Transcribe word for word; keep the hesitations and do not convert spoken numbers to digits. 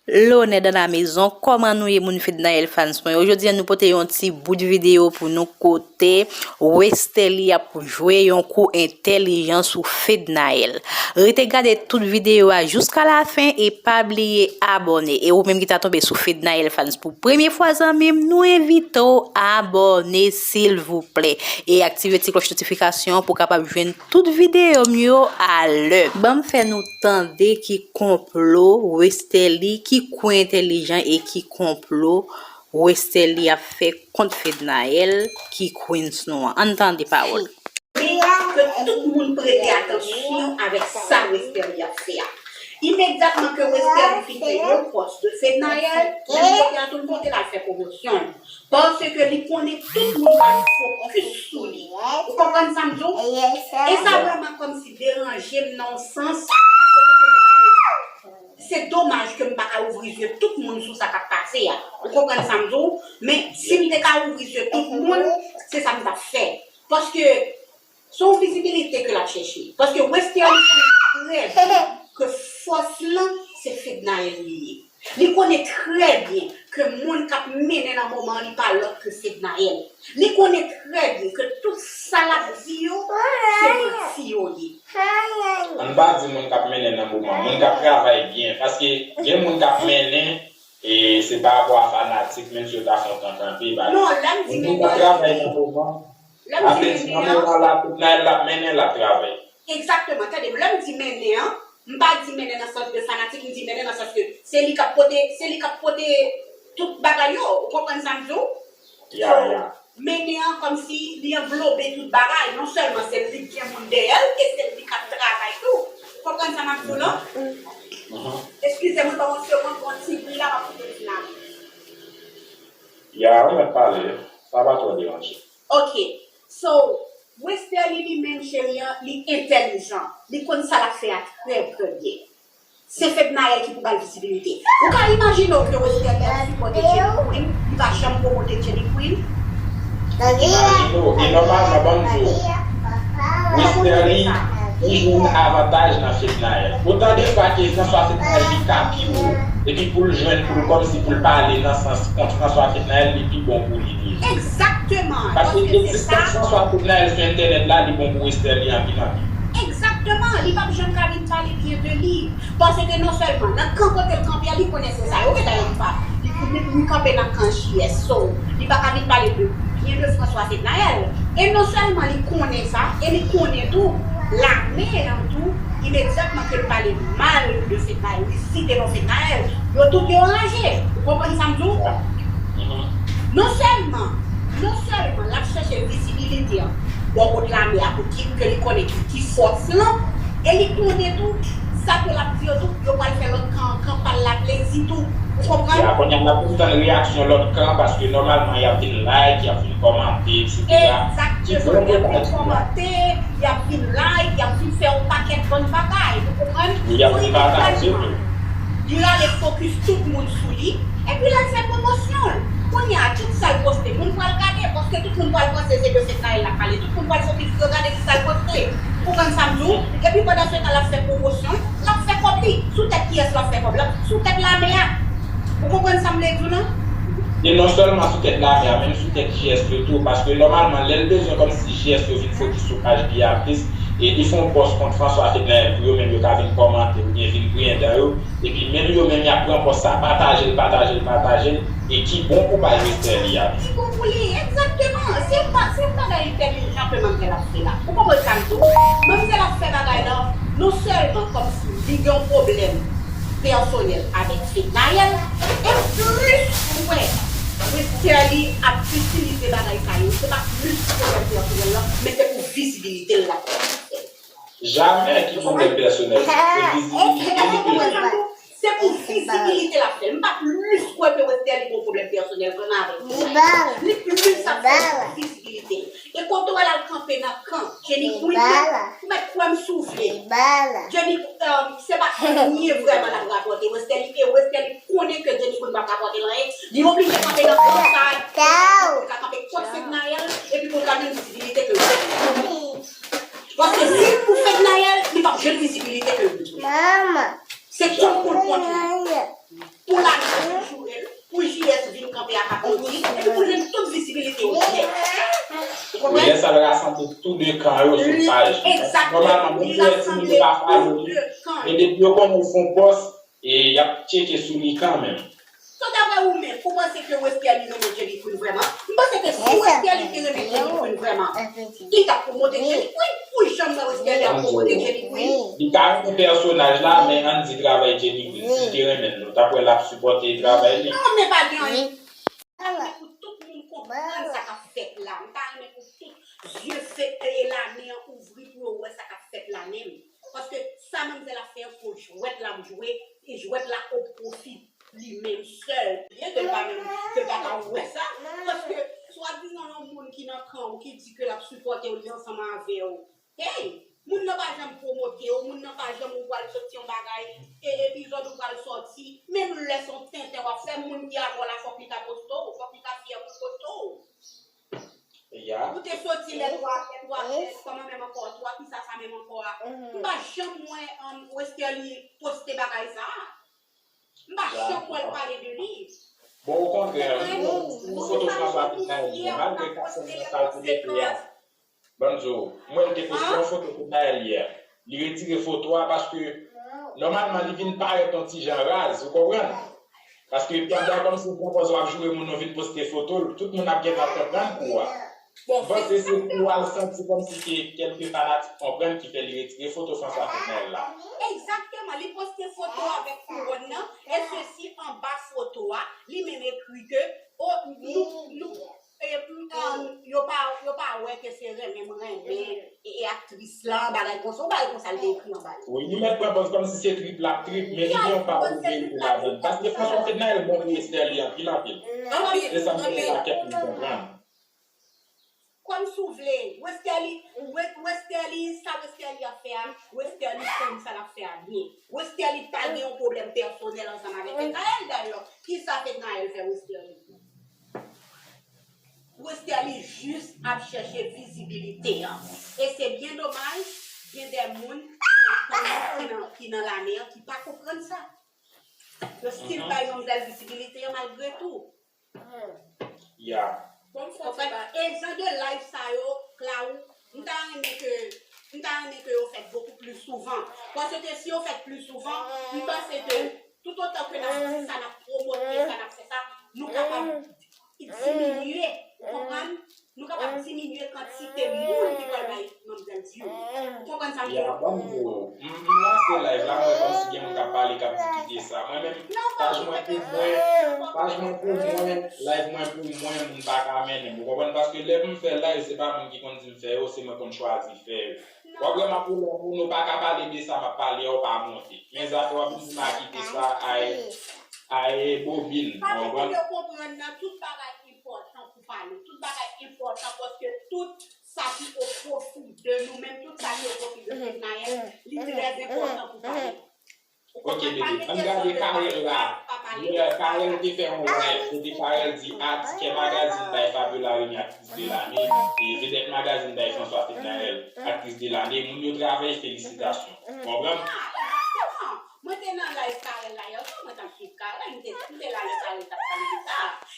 Lonè dan la mezon, kòman nou ye moun Fednaelle fans mwen yo? Jodi a nou pote yon ti bout videyo pou nou kote Westerlie ap jwe yon kou entèlijan sou Fednaelle. Rete gade tout videyo a jiska la fen e pa bliye abòne. E ou menm ki ta tonbe sou Fednaelle fans pou premye fwa zanmi m, nou envite w abòne silvouplè. E aktive ti klòch notifikasyon pou w kapab jwenn tout videyo m yo alè. Ban m fè nou tande ki konplo Westerlie, ki kou entèlijan e ki konplo Westerlie ap fè kont Fednaelle ki queens nou an. Ann tande pawòl. Ke tout moun prete atansyon avèk sa Westerlie ap fè a. Imedyatman ke Westerlie fin fè yon pòs de Fednaelle, menm kote a tou l monte l al fè pwomosyon l. Paske li konnen tout moun pral fokis sou li. Ou konprann sa m di w? E sa vrèman kòmsi deranje m nan yon sans. Se domaj ke m pa ka ouvri zye tout moun sou sa k ap pase a. Ou konprann sa m di w? Men si m te ka ouvri zye tout moun, se sa m t ap fè. Paske se yon vizibilite ke l ap chèche. Paske Westerlie konnen trè byen ke fòs lan se Fednaelle li ye. Li konnen trè byen ke moun k ap mennen nan moman an li pa lòt ke Fednaelle. Li konnen trè byen ke tout sa l ap di yo, se manti yo ye. Ann pa di moun k ap mennen nan moman, moun k ap travay byen. Paske gen moun k ap mennen, e se pa rapò a fanatik, menm si yo ta fè yon tan kanpe, ba. Non, lè m di mennen an, lè m di mennen an, Fednaelle l ap mennen, l ap travay. Egzakteman, tande m, lè m di mennen an, m pa di mennen nan sans de fanatik, m di mennen nan sans ke se li k ap pote, se li k ap pote tout bagay yo, ou konprann sa m di w? So, mennen an kòmsi li anvlope tout bagay, non sèlman se li k gen moun dèyè l, e se li k ap travay tou. Ou konprann sa m ap di w lan? Eskize m wi, ban m yon segond, gon ti bri la, m ap kite l vin ale. Ya, ou mèt pale, sa pa twò deranje. Ok, so, Westerlie li menm cheri an, li entèlijan, li konn sa l ap fè a trè trè byen. Se Fednaelle ki pou ba l vizibilite. Ou ka imajine w ke Westerlie ap sipòte Jenny Queen, li pa janm pwomote Jenny Queen? Imajine w, e nòmalman, ban m di w, Westerlie toujou wè avantaj nan Fednaelle. Otan de fwa ke François Fednaelle li ka pi wo, epi pou l jwenn, pou l kòmsi pou l pale nan sans kont François Fednaelle, li pi bon pou li toujou. Egzakteman. Paske egzistans François Fednaelle sou entènèt la, li bon pou Westerlie anpil anpil. Egzakteman. Li p ap janm ka vin pale byen de li. Paske non sèlman nan kan kote l kanpe a, li konnen se sa yo rele yon pa. Li, li, li kanpe nan kan J S, so, li pa ka vin pale de byen de François Fednaelle. E non sèlman li konnen sa, e li konnen tou, lame an tou, imedyatman ke l pale mal de Fednaelle, li site non Fednaelle, yo tout yo ranje. Ou konprann sa m di w? Non sèlman, non sèlman l ap chèche vizibilite an bò kot lame a pou ki, ke li konnen ki, ki fòs lan, e li konnen tou, sa ke l ap di yo tou, yo pral fè lòt kan an, kan pa l la plezi tou. Ou konprann? Ya, kounye a n ap vin tann reyaksyon lòt kan an, paske nòmalman y ap vin like, y ap vin kòmante, etsetera. Egzakteman, y ap vin kòmante, y ap vin like, y ap vin fè yon pakèt bann bagay, ou konprann? Y ap vin pataje tou. Li rale fokis tout moun sou li, epi l al fè pwomosyon l. Kounye a, tout sa l poste, moun pral gade, paske tout moun pral panse se de Fednaelle l ap pale, tout moun pral fokis pou yo gade ki sa l poste. Ou konprann sa m di w? Epi pandan se tan l ap fè pwomosyon l, l ap fè kòb li. Sou tèt kiyès l ap fè kòb la? Sou tèt lame a. Ou konprann sa m vle di w lan? E non sèlman sou tèt lame a, menm sou tèt J S yo tou, paske nòmalman lè l bezwen kòmsi J S yo vin fokis sou paj li a plis, e li fè yon pòs kont François Fednaelle pou yo menm yo ka vin kòmante oubyen vin griyen dan yo, epi menm yo menm y ap pran pòs sa, pataje l, pataje l, pataje l, e ki bon pou paj Westerlie a tou. Ki bon pou li, egzakteman. Se pa, se yon bagay entèlijan ke manmzèl ap fè la. Ou konprann sa m di w? Manmzèl ap fè bagay la, non sèlman kòmsi li gen yon pwoblèm pèsonèl avèk Fednaelle, e plis ou wè Westerlie ap itilize bagay sa yo, se pa plis pou pwoblèm pèsonèl lan, men se pou vizibilite l l ap fè. Jamè ki pwoblèm pèsonèl, se vizibilite li bezwen. Se pou vizibilite l ap fè l. M pa plis kwè ke Westerlie gen yon pwoblèm pèsonèl vreman avèk Fednaelle. Li plis ap fè l pou vizibilite l. E kote w wè l al kanpe nan kan Jenny Queen nan, ou mèt kwè m si w vle. Jenny, se pa anyen vrèman l ap rapòte Westerlie, e Westerlie konnen ke Jenny Queen p ap rapòte l anyen, li oblije kanpe nan kan sa a, pou l ka kanpe kont Fednaelle, epi pou l ka jwenn vizibilite ke l bezwen. Paske si l pou Fednaelle, li p ap jwenn vizibilite ke l bezwen. Se kont pou l kont li. Lè sa l rasanble tou de kan yo sou paj li. Nòmalman, menm si lè timoun yo pa follow li, men depi yo konnen l se yon bòs, e y ap tcheke sou li kanmenm. So, daprè ou menm, ou panse ke Westerlie renmen Jenny Queen vrèman? M panse ke si Westerlie te renmen Jenny Queen vrèman, li t ap pwomote Jenny Queen. Ou janm wè Westerlie ap pwomote Jenny Queen? Li ka renmen pèsonaj la, men ann di travay Jenny Queen. Si l te renmen l, nou t ap wè l ap sipòte travay li. Non, men pa gen anyen. M ta renmen pou tout moun konprann sa k ap fèt la. M ta renmen pou tout zye fèt e lame an ouvri pou yo wè sa k ap fèt la menm. Paske sa manmzèl ap fè an se yon jwèt l ap jwe, e jwèt la o pwofi li menm sèl. Byen ke l pa menm, ke l pa ka wè sa. Paske swadizan yon moun ki nan kan w, ki di ke l ap sipòte w, li ansanm avè w. Hey! Moun nan pa janm pwomote w, moun nan pa janm ou pral soti yon bagay, e epizòd ou pral soti, menm lè se yon tenten w ap fè, moun ki avè w la fòk li ka poste w, fòk li ka fyè pou l poste w. Ou te soti lè twa, lè twa, kòman menm ankò, twa, kisa sa menm ankò a? M pa janm wè um, Westerlie poste bagay sa a. M pa janm wè l pale de li. Bon, okontrè, yon foto François Fednaelle, malgre ka fè nan sa l te mete a. Ban m di w, m wè l te poste yon foto Fednaelle yè. Li retire foto a paske nòmalman li vin parèt yon ti jan raz, ou konprann? Paske pandan kòmsi w pran pòz w ap joure moun, ou vin poste foto l, tout moun ap gentan konprann kou a. M panse se kou a l santi kòmsi ke kèlke fanatik konprann ki fè li retire foto François Fednaelle la. Egzakteman, li poste foto avèk kouwòn nan, e sesi anba foto a, li menm ekri ke, o, nou, nou, e, um, yo pa, yo pa wè ke se renmen m renmen e, e aktris lan, bagay konsa, yon bagay konsa l te ekri anba l. Wi, li mèt pran pòz kòmsi se trip l ap trip, men li gen yon pa de verite ladan l. Paske François Fednaelle bon pou Westerlie anpil, anpil. Se sa m fè pakèt moun konprann. Kòm si w vle, Westerlie, We- Westerlie, sa Westerlie ap fè a, Westerlie konn sa l ap fè a byen. Westerlie pa gen yon pwoblèm pèsonèl ansanm avèk Fednaelle, dayè, kisa Fednaelle fè Westerlie? Westerlie jis ap chèche vizibilite an. E se byen domaj, gen de moun ki nan, ki nan, ki nan lame an ki pa konprann sa. Yo still bay manmzèl vizibilite an malgre tou. Ya. Bon, m fè ti bagay. E jan de live sa yo, Clau, m ta renmen ke, m ta renmen ke yo fèt bokou pli souvan. Paske si yo fèt pli souvan, m panse ke toutotan ke n ap di sa, n ap pwomote sa, n ap fè sa, nou kapab diminye, ou konprann? Nou kapab diminye kantite moun ki pral bay manmzèl view. Ou konprann sa m di w? Ya, ban m di w. M, m lanse live la, m wè kòmsi gen moun k ap pale, k ap di kite sa. Mwen menm, paj mwen pou mwen, paj mwen pou mwen, live mwen pou mwen, moun pa ka mennen m. Ou konprann? Paske lè m fè live, se pa moun ki konn di m fè yo, se mwen konn chwazi fè yo. W ap wè m ap woule pou nou pa ka pale de sa m ap pale a, ou pa monte. Men zafè w ap vin di m a kite sa, ay, ay, bobin. Ou konprann? Fòk yo konprann nan tout bagay enpòtan pou pale. Tout bagay enpòtan paske tout sa ki o pwofi de nou menm, tout sa ki o pwofi de Fednaelle, li trè enpòtan pou pale. Ok, bebe, ann gade Carel la. Yè, Carel te fè yon live kote Carel di atis, kè magazin bay Fabiola Remy aktris de lane, e vedèt magazin bay François Fednaelle aktris de lane. Moun yo travay, felisitasyon. Konprann?